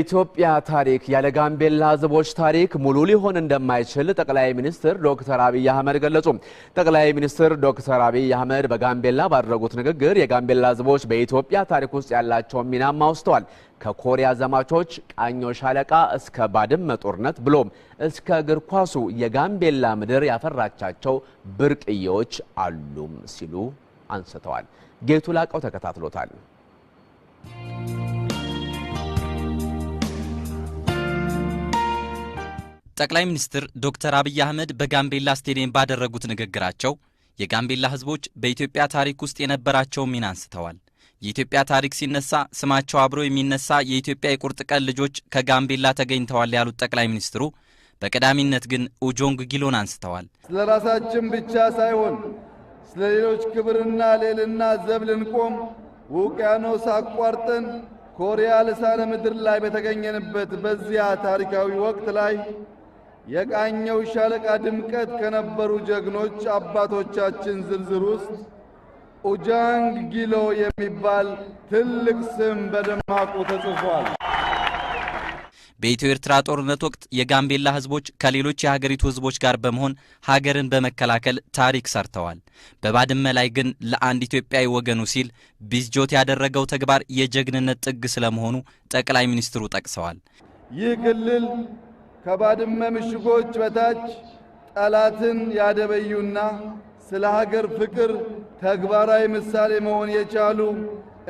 የኢትዮጵያ ታሪክ ያለ ጋምቤላ ሕዝቦች ታሪክ ሙሉ ሊሆን እንደማይችል ጠቅላይ ሚኒስትር ዶክተር አብይ አህመድ ገለጹ። ጠቅላይ ሚኒስትር ዶክተር አብይ አህመድ በጋምቤላ ባደረጉት ንግግር የጋምቤላ ሕዝቦች በኢትዮጵያ ታሪክ ውስጥ ያላቸውን ሚናም አውስተዋል። ከኮሪያ ዘማቾች ቃኘው ሻለቃ እስከ ባድመ ጦርነት ብሎም እስከ እግር ኳሱ የጋምቤላ ምድር ያፈራቻቸው ብርቅዬዎች አሉም ሲሉ አንስተዋል። ጌቱ ላቀው ተከታትሎታል። ጠቅላይ ሚኒስትር ዶክተር አብይ አህመድ በጋምቤላ ስቴዲየም ባደረጉት ንግግራቸው የጋምቤላ ሕዝቦች በኢትዮጵያ ታሪክ ውስጥ የነበራቸውን ሚና አንስተዋል። የኢትዮጵያ ታሪክ ሲነሳ ስማቸው አብሮ የሚነሳ የኢትዮጵያ የቁርጥ ቀን ልጆች ከጋምቤላ ተገኝተዋል ያሉት ጠቅላይ ሚኒስትሩ በቀዳሚነት ግን ኡጆንግ ጊሎን አንስተዋል። ስለ ራሳችን ብቻ ሳይሆን ስለ ሌሎች ክብርና ልዕልና ዘብ ልንቆም ውቅያኖስ አቋርጠን ኮሪያ ልሳነ ምድር ላይ በተገኘንበት በዚያ ታሪካዊ ወቅት ላይ የቃኘው ሻለቃ ድምቀት ከነበሩ ጀግኖች አባቶቻችን ዝርዝር ውስጥ ኡጃንግ ጊሎ የሚባል ትልቅ ስም በደማቁ ተጽፏል። በኢትዮ ኤርትራ ጦርነት ወቅት የጋምቤላ ሕዝቦች ከሌሎች የሀገሪቱ ሕዝቦች ጋር በመሆን ሀገርን በመከላከል ታሪክ ሰርተዋል። በባድመ ላይ ግን ለአንድ ኢትዮጵያዊ ወገኑ ሲል ቢዝጆት ያደረገው ተግባር የጀግንነት ጥግ ስለመሆኑ ጠቅላይ ሚኒስትሩ ጠቅሰዋል። ይህ ክልል ከባድመ ምሽጎች በታች ጠላትን ያደበዩና ስለ ሀገር ፍቅር ተግባራዊ ምሳሌ መሆን የቻሉ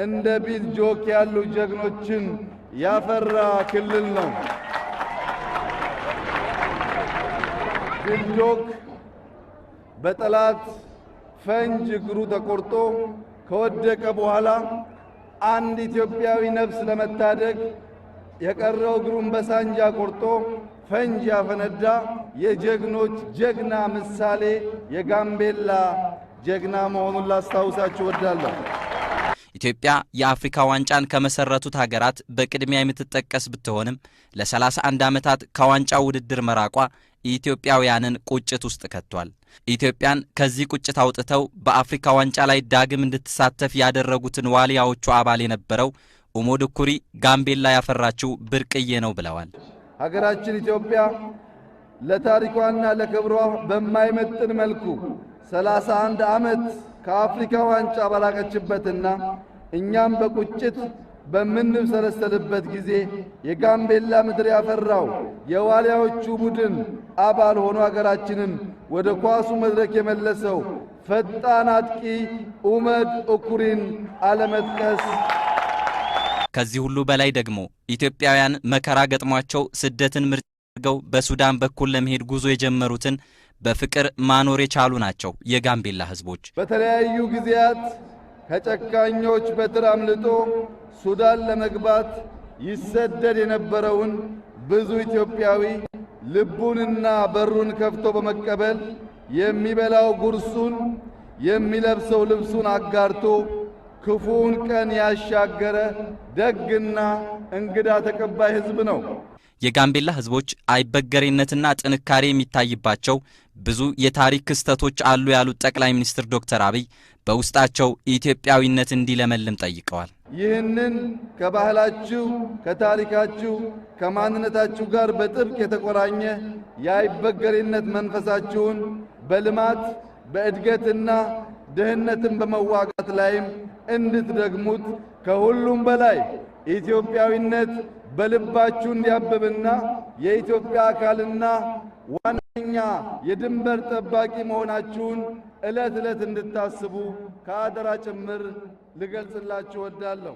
እንደ ቢዝጆክ ያሉ ጀግኖችን ያፈራ ክልል ነው። ቢዝጆክ በጠላት ፈንጅ እግሩ ተቆርጦ ከወደቀ በኋላ አንድ ኢትዮጵያዊ ነፍስ ለመታደግ የቀረው እግሩን በሳንጃ ቆርጦ ፈንጅ ያፈነዳ የጀግኖች ጀግና ምሳሌ የጋምቤላ ጀግና መሆኑን ላስታውሳችሁ እወዳለሁ። ኢትዮጵያ የአፍሪካ ዋንጫን ከመሰረቱት ሀገራት በቅድሚያ የምትጠቀስ ብትሆንም ለ31 ዓመታት ከዋንጫው ውድድር መራቋ ኢትዮጵያውያንን ቁጭት ውስጥ ከቷል። ኢትዮጵያን ከዚህ ቁጭት አውጥተው በአፍሪካ ዋንጫ ላይ ዳግም እንድትሳተፍ ያደረጉትን ዋልያዎቹ አባል የነበረው ኡሞድ ኩሪ ጋምቤላ ያፈራችው ብርቅዬ ነው ብለዋል። ሀገራችን ኢትዮጵያ ለታሪኳና ለክብሯ በማይመጥን መልኩ 31 ዓመት ከአፍሪካ ዋንጫ ባላቀችበትና እኛም በቁጭት በምንብሰለሰልበት ጊዜ የጋምቤላ ምድር ያፈራው የዋልያዎቹ ቡድን አባል ሆኖ ሀገራችንን ወደ ኳሱ መድረክ የመለሰው ፈጣን አጥቂ ኡመድ ኡኩሪን አለመጥቀስ። ከዚህ ሁሉ በላይ ደግሞ ኢትዮጵያውያን መከራ ገጥሟቸው ስደትን ምርጫ አድርገው በሱዳን በኩል ለመሄድ ጉዞ የጀመሩትን በፍቅር ማኖር የቻሉ ናቸው የጋምቤላ ሕዝቦች። በተለያዩ ጊዜያት ከጨካኞች በትር አምልጦ ሱዳን ለመግባት ይሰደድ የነበረውን ብዙ ኢትዮጵያዊ ልቡንና በሩን ከፍቶ በመቀበል የሚበላው ጉርሱን የሚለብሰው ልብሱን አጋርቶ ክፉውን ቀን ያሻገረ ደግና እንግዳ ተቀባይ ሕዝብ ነው። የጋምቤላ ሕዝቦች አይበገሬነትና ጥንካሬ የሚታይባቸው ብዙ የታሪክ ክስተቶች አሉ ያሉት ጠቅላይ ሚኒስትር ዶክተር አብይ በውስጣቸው ኢትዮጵያዊነት እንዲለመልም ጠይቀዋል። ይህንን ከባህላችሁ፣ ከታሪካችሁ፣ ከማንነታችሁ ጋር በጥብቅ የተቆራኘ የአይበገሬነት መንፈሳችሁን በልማት በእድገትና ድህነትን በመዋጋት ላይም እንድትደግሙት ከሁሉም በላይ ኢትዮጵያዊነት በልባችሁ እንዲያብብና የኢትዮጵያ አካልና ዋነኛ የድንበር ጠባቂ መሆናችሁን ዕለት ዕለት እንድታስቡ ከአደራ ጭምር ልገልጽላችሁ እወዳለሁ።